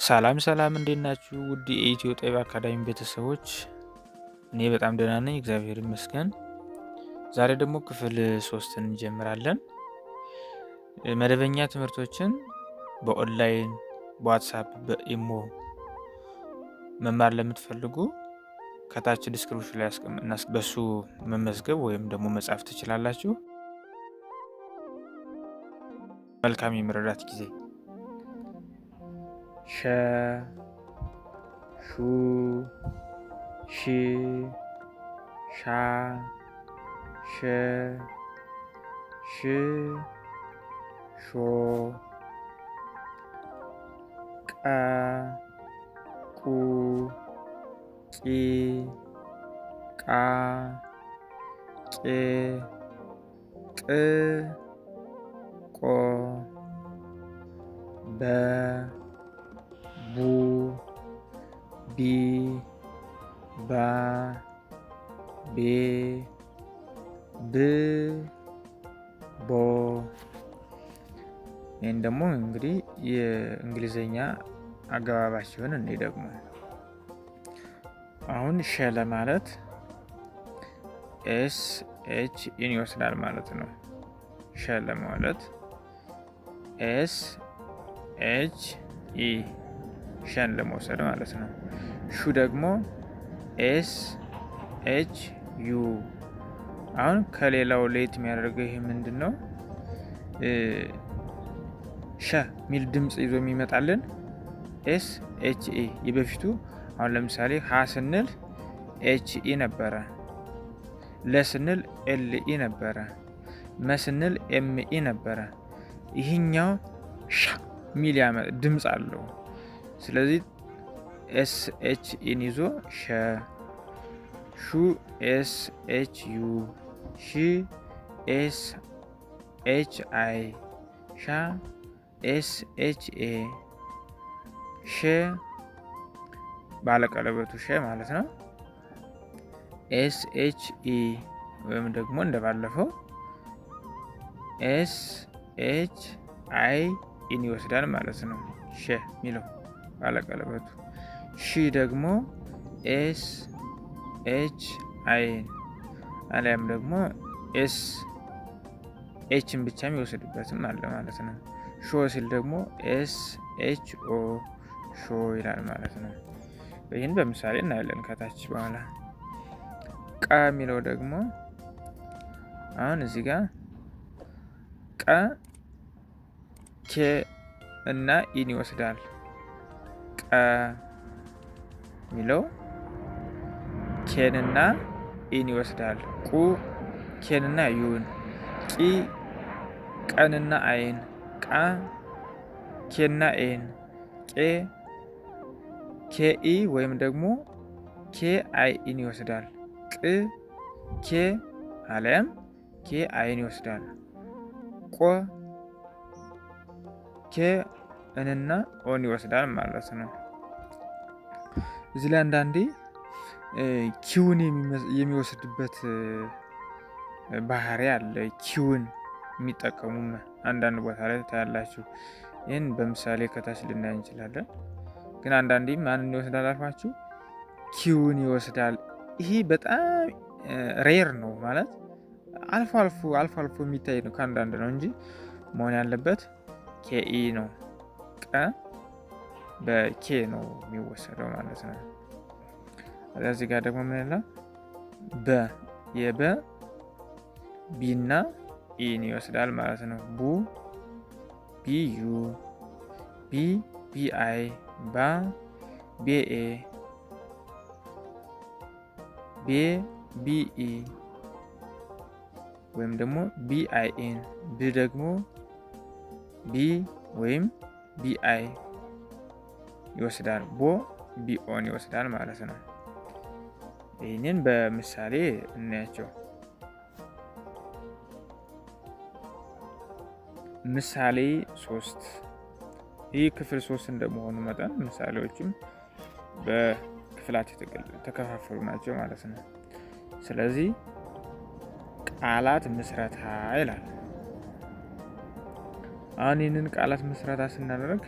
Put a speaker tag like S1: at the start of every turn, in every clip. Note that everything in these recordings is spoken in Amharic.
S1: ሰላም ሰላም፣ እንዴት ናችሁ? ውድ የኢትዮ ጠቢብ አካዳሚ ቤተሰቦች፣ እኔ በጣም ደህና ነኝ፣ እግዚአብሔር ይመስገን። ዛሬ ደግሞ ክፍል 3ን እንጀምራለን። መደበኛ ትምህርቶችን በኦንላይን፣ በዋትሳፕ፣ በኢሞ መማር ለምትፈልጉ ከታች description ላይ በሱ መመዝገብ ወይም ደግሞ መጻፍ ትችላላችሁ። መልካም የመረዳት ጊዜ። ሸ፣ ሹ፣ ሺ፣ ሻ፣ ሸ፣ ሽ፣ ሾ፣ ቀ፣ ቁ፣ ቂ፣ ቃ፣ ቄ፣ ቅ፣ ቆ፣ በ፣ ቡ፣ ቢ፣ ባ፣ ቤ፣ ብ፣ ቦ። ይህን ደግሞ እንግዲህ የእንግሊዘኛ አገባባቸውን እኔ ደግሞ አሁን ሸ ለማለት S H E ን ይወስዳል ማለት ነው። ሸ ለማለት S H E ሸን ለመውሰድ ማለት ነው። ሹ ደግሞ S H U። አሁን ከሌላው ለየት የሚያደርገው ይሄ ምንድን ነው? ሸ የሚል ድምፅ ይዞ የሚመጣልን S H E የበፊቱ፣ አሁን ለምሳሌ ሀ ስንል H E ነበረ። ለ ስንል L E ነበረ። መ ስንል M E ነበረ። ይህኛው ሻ ሚል ድምፅ አለው። ስለዚህ S H E ን ይዞ ሸ፣ ሹ S H U፣ ሺ S H I፣ ሻ S H A፣ ሼ ባለቀለበቱ ሸ ማለት ነው። S H E ወይም ደግሞ እንደባለፈው S H I E ን ይወስዳል ማለት ነው። ሸ የሚለው ባለቀለበቱ። ሺ ደግሞ S H I ን አሊያም ደግሞ S H ን ብቻ የሚወስድበትም አለ ማለት ነው። ሾ ሲል ደግሞ S H O ሾ ይላል ማለት ነው። ይህን በምሳሌ እናያለን ከታች በኋላ። ቀ የሚለው ደግሞ አሁን እዚህ ጋር ቀ K እና E ን ይወስዳል። ቀ የሚለው K ንና E ን ይወስዳል። ቁ K ንና U ን፣ ቂ ቀንና I ን፣ ቃ K ና A ን፣ ቄ K E ወይም ደግሞ K I E ን ይወስዳል። ቅ K አሊያም K I ን ይወስዳል። ቆ K ንና O ን ይወስዳል ማለት ነው። እዚህ ላይ አንዳንዴ Q ን የሚወስድበት ባህሪ አለ። Q ን የሚጠቀሙም አንዳንድ ቦታ ላይ ታያላችሁ። ይህን በምሳሌ ከታች ልናይ እንችላለን። ግን አንዳንዴ ማንን ይወስዳል አልኳችሁ? Q ን ይወስዳል። ይሄ በጣም rare ነው፣ ማለት አልፎ አልፎ አልፎ አልፎ የሚታይ ነው፣ ከአንዳንድ ነው እንጂ መሆን ያለበት K E ነው። ቀ በ K ነው የሚወሰደው ማለት ነው። እዚህ ጋር ደግሞ ምን ይላል? በ፣ የበ B ና E ን ይወስዳል ማለት ነው። ቡ B U፣ ቢ B I፣ ባ B A፣ ቤ B E ወይም ደግሞ B I N፣ ብ ደግሞ B ወይም B I ይወስዳል። ቦ B O ን ይወስዳል ማለት ነው። ይህንን በምሳሌ እናያቸው። ምሳሌ 3። ይህ ክፍል 3 እንደመሆኑ መጠን ምሳሌዎችም በክፍላት የተከፋፈሉ ናቸው ማለት ነው። ስለዚህ ቃላት ምስረታ ይላል። አሁን ይህንን ቃላት ምስረታ ስናደርግ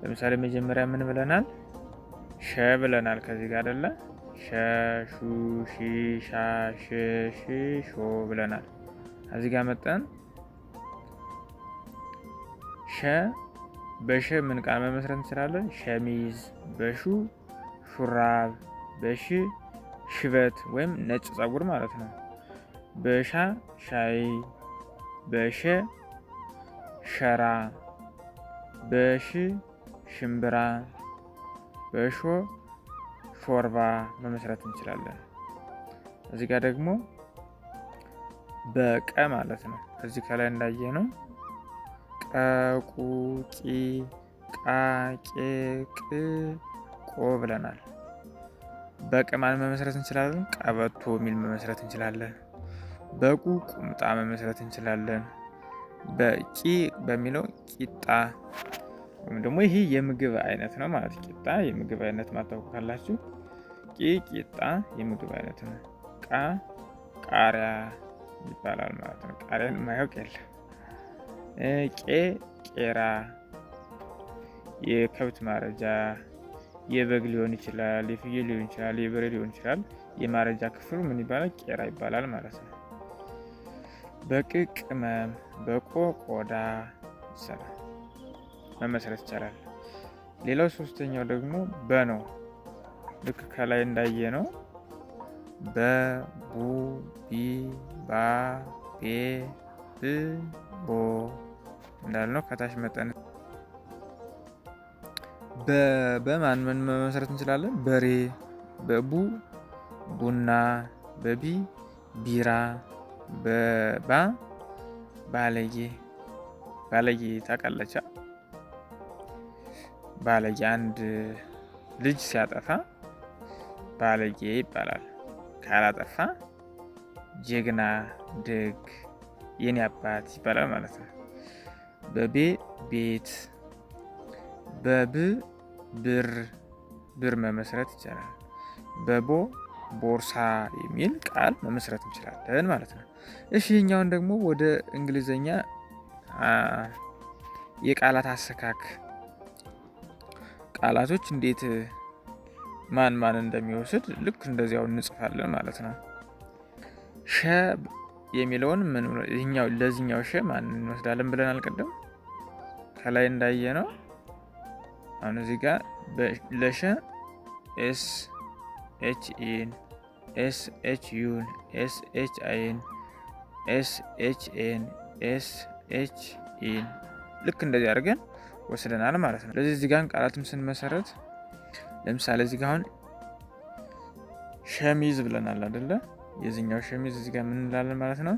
S1: ለምሳሌ መጀመሪያ ምን ብለናል? ሸ ብለናል። ከዚህ ጋር አይደለ? ሸ፣ ሹ፣ ሺ፣ ሻ፣ ሽ፣ ሺ፣ ሾ ብለናል። እዚህ ጋር መጠን ሸ በሸ ምን ቃል መመስረት እንችላለን? ሸሚዝ፣ በሹ ሹራብ፣ በሺ ሽበት ወይም ነጭ ጸጉር ማለት ነው። በሻ ሻይ፣ በሸ ሸራ፣ በሺ ሽምብራ፣ በሾ ሾርባ መመስረት እንችላለን። እዚህ ጋር ደግሞ በቀ ማለት ነው። ከዚህ ከላይ እንዳየ ነው ቀ፣ ቁ፣ ቂ፣ ቃ፣ ቄ፣ ቅ፣ ቆ ብለናል። በቀ ማን መመስረት እንችላለን? ቀበቶ የሚል መመስረት እንችላለን። በቁ ቁምጣ መመስረት እንችላለን። በቂ በሚለው ቂጣ ወይም ደግሞ ይሄ የምግብ አይነት ነው ማለት ቂጣ የምግብ አይነት ማታውቁ ካላችሁ ቂ ቂጣ የምግብ አይነት ነው። ቃ ቃሪያ ይባላል ማለት ነው። ቃሪያን የማያውቅ የለም። ቄ ቄራ የከብት ማረጃ የበግ ሊሆን ይችላል፣ የፍየል ሊሆን ይችላል፣ የበሬ ሊሆን ይችላል። የማረጃ ክፍሉ ምን ይባላል? ቄራ ይባላል ማለት ነው። በቅ ቅመም፣ በቆ ቆዳ ይሰራል መመስረት ይቻላል። ሌላው ሶስተኛው ደግሞ በ ነው። ልክ ከላይ እንዳየ ነው በ ቡ ቢ ባ ቤ ብ ቦ እንዳልነው ከታች መጠን በማን ምን መመስረት እንችላለን? በሬ፣ በቡ ቡና፣ በቢ ቢራ፣ በባ ባለጌ። ባለጌ ታውቃለች? ባለጌ አንድ ልጅ ሲያጠፋ ባለጌ ይባላል። ካላጠፋ ጀግና፣ ደግ፣ የኔ አባት ይባላል ማለት ነው። በቤ ቤት፣ በብ ብር ብር መመስረት ይቻላል። በቦ ቦርሳ የሚል ቃል መመስረት እንችላለን ማለት ነው። እሺ ይህኛውን ደግሞ ወደ እንግሊዘኛ የቃላት አሰካክ ቃላቶች እንዴት ማን ማን እንደሚወስድ ልክ እንደዚያው እንጽፋለን ማለት ነው። ሸ የሚለውን ምን ይሄኛው ለዚህኛው ሸ ማን እንወስዳለን ብለን አልቀደም ከላይ እንዳየ ነው። አሁን እዚህ ጋር ለሸ S H E ን፣ S H U ን፣ S H I ን፣ S H A ን፣ S H E ን ልክ እንደዚህ አድርገን ወስደናል ማለት ነው። ስለዚህ እዚህ ጋር ቃላትም ስንመሰረት ለምሳሌ እዚህ ጋር አሁን ሸሚዝ ብለናል አይደለ? የዚህኛው ሸሚዝ እዚህ ጋር ምን እንላለን ማለት ነው?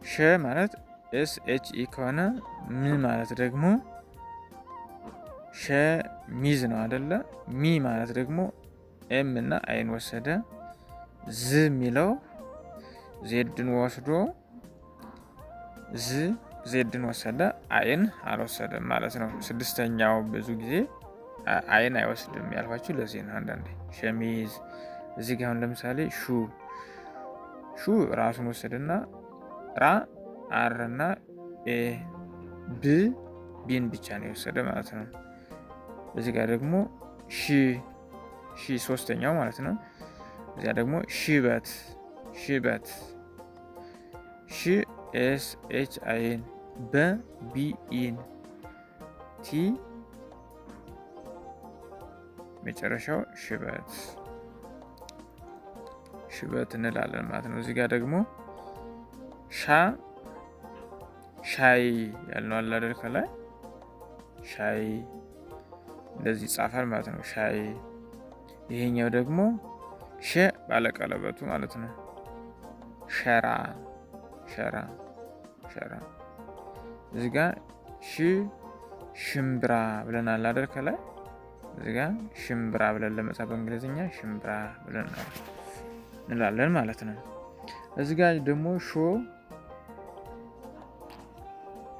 S1: ሸ ማለት S H E ከሆነ ም ማለት ደግሞ ሸሚዝ ነው አይደለ? ሚ ማለት ደግሞ M እና I ን ወሰደ። ዝ የሚለው Z ን ወስዶ ዝ Z ን ወሰደ፣ I ን አልወሰደም ማለት ነው። ስድስተኛው ብዙ ጊዜ I ን አይወስድም ያልኳችሁ ለዚህ ነው። አንዳንዴ ሸሚዝ እዚህ ጋር አሁን ለምሳሌ ሹ ሹ ራሱን ወሰደና ራ R እና A ብ B ን ብቻ ነው የወሰደ ማለት ነው። እዚህ ጋር ደግሞ ሺ ሺ ሶስተኛው ማለት ነው። እዚያ ደግሞ ሽበት ሽበት ሺ S H I ን በ B E ን T መጨረሻው ሽበት ሽበት እንላለን ማለት ነው። እዚህ ጋር ደግሞ ሻ ሻይ ያልነው አለ አይደል? ከላይ ሻይ እንደዚህ ይጻፋል ማለት ነው። ሻይ ይሄኛው ደግሞ ሸ ባለቀለበቱ ማለት ነው። ሸራ ሸራ ሸራ። እዚህ ጋር ሺ ሽምብራ ብለናል አይደል? ከላይ እዚህ ጋር ሽምብራ ብለን ለመጻፍ በእንግሊዝኛ ሽምብራ ብለን እንላለን ማለት ነው። እዚህ ጋር ደግሞ ሾ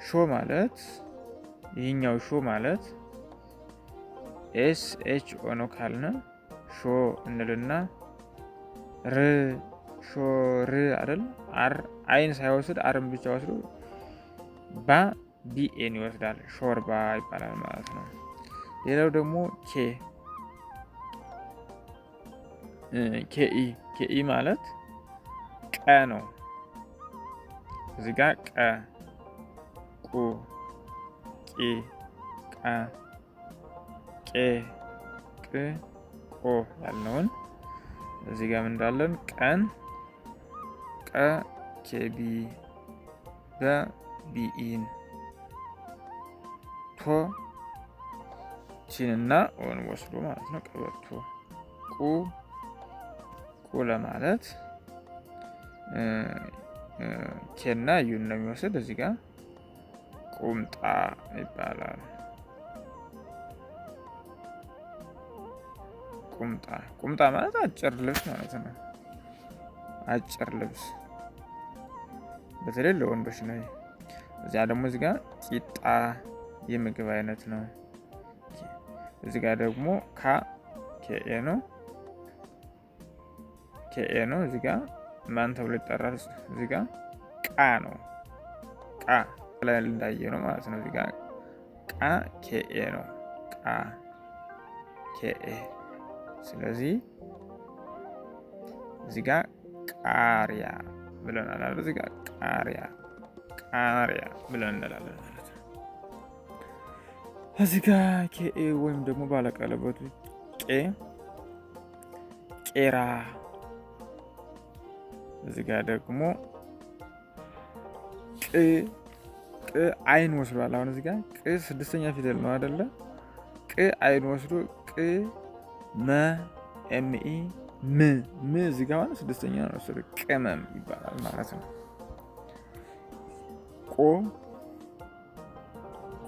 S1: ሾ ማለት ይህኛው ሾ ማለት S H O ነው ካልነ ሾ እንልና ር ሾ ር አይደል? R I ን ሳይወስድ R ን ብቻ ወስዶ ባ B A ን ይወስዳል። ሾርባ ይባላል ማለት ነው። ሌላው ደግሞ K KE KE ማለት ቀ ነው። እዚህ ጋር ቀ ቁ ቂ ቃ ቄ ቅ ቆ ያልነውን እዚህ ጋር ምን እንዳለን ቀን ቀ KB በ BE ን ቶ T ን እና O ን ወስዶ ማለት ነው። ቀበቶ ቁ ቁ ለማለት K ና U ን ነው የሚወስድ። እዚህ ጋር ቁምጣ ይባላል። ቁምጣ ቁምጣ ማለት አጭር ልብስ ማለት ነው። አጭር ልብስ በተለይ ለወንዶች ነው። እዚያ ደግሞ እዚህ ጋር ቂጣ የምግብ አይነት ነው። እዚህ ጋር ደግሞ ካ KA ነው። KA ነው። እዚህ ጋር ማን ተብሎ ይጠራል? እዚህ ጋር ቃ ነው። ቃ ላይ እንዳየ ነው ማለት ነው። እዚህ ጋር ቃ KA ነው። ቃ KA። ስለዚህ እዚህ ጋር ቃሪያ ብለናል አይደል? እዚህ ጋር ቃሪያ ቃሪያ ብለን እንላለን ማለት ነው። እዚህ ጋር KA ወይም ደግሞ ባለቀለበቱ ቄ ቄራ። እዚህ ጋር ደግሞ ቅ ቅ I ን ወስዷል። አሁን እዚህ ጋር ቅ ስድስተኛ ፊደል ነው አይደለ? ቅ I ን ወስዶ ቅ መ ME ም ም እዚህ ጋር ማለት ስድስተኛ ነው ወስዶ ቅመም ይባላል ማለት ነው። ቆ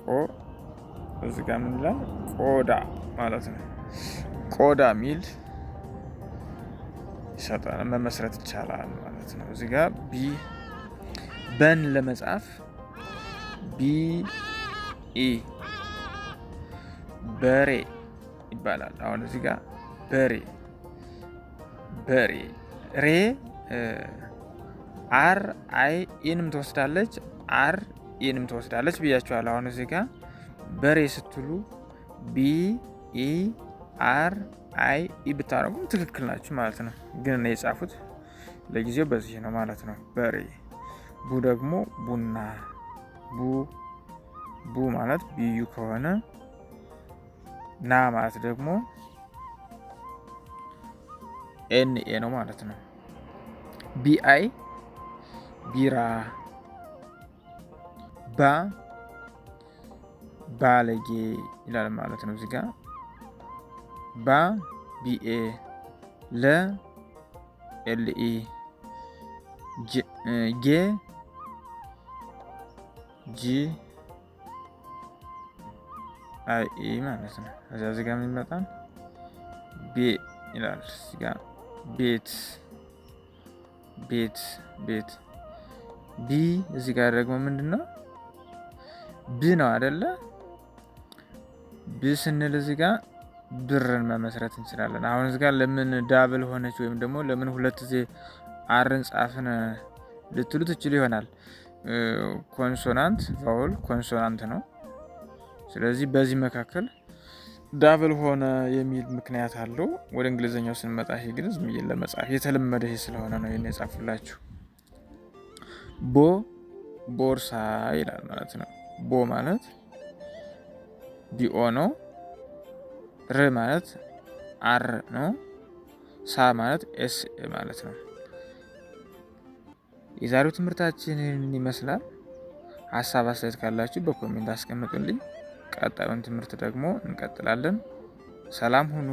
S1: ቆ እዚህ ጋር ምን ይላል? ቆዳ ማለት ነው። ቆዳ ሚል ይሰጣል መመስረት ይቻላል ማለት ነው። እዚህ ጋር B በን ለመጻፍ B E በሬ ይባላል። አሁን እዚህ ጋር በሬ በሬ ሬ R I E ንም ትወስዳለች፣ R E ንም ትወስዳለች ብያችኋለሁ። አሁን እዚህ ጋር በሬ ስትሉ B E R I E ብታደርጉም ትክክል ናችሁ ማለት ነው። ግን እኔ የጻፉት ለጊዜው በዚህ ነው ማለት ነው። በሬ። ቡ ደግሞ ቡና። ቡ ቡ ማለት BU ከሆነ ና ማለት ደግሞ N A ነው ማለት ነው። BI ቢራ። ባ ባለጌ ይላል ማለት ነው። እዚህ ጋ ባ BA ለ LE ጌ G I E ማለት ነው። እዚያ እዚህ ጋ ምን ይመጣል? ቤ ይላል። እዚህ ጋ ቤት ቤት ቤት። ቢ እዚህ ጋር ደግሞ ምንድን ነው? ብ ነው አይደለ? ብ ስንል እዚህ ጋር ብርን መመስረት እንችላለን። አሁን እዚህ ጋር ለምን double ሆነች ወይም ደግሞ ለምን ሁለት ጊዜ R ን ጻፍን ልትሉ ትችሉ ይሆናል። consonant vowel consonant ነው። ስለዚህ በዚህ መካከል double ሆነ የሚል ምክንያት አለው። ወደ እንግሊዝኛው ስንመጣ ይሄ ግን ዝም ብዬ ለመጻፍ የተለመደ ይሄ ስለሆነ ነው ይሄን የጻፉላችሁ። ቦ ቦርሳ ይላል ማለት ነው። ቦ ማለት BO ነው። ር ማለት R ነው። ሳ ማለት S ማለት ነው። የዛሬው ትምህርታችን ይህንን ይመስላል። ሀሳብ አስተያየት ካላችሁ በ comment አስቀምጡልኝ። ቀጣዩን ትምህርት ደግሞ እንቀጥላለን። ሰላም ሁኑ።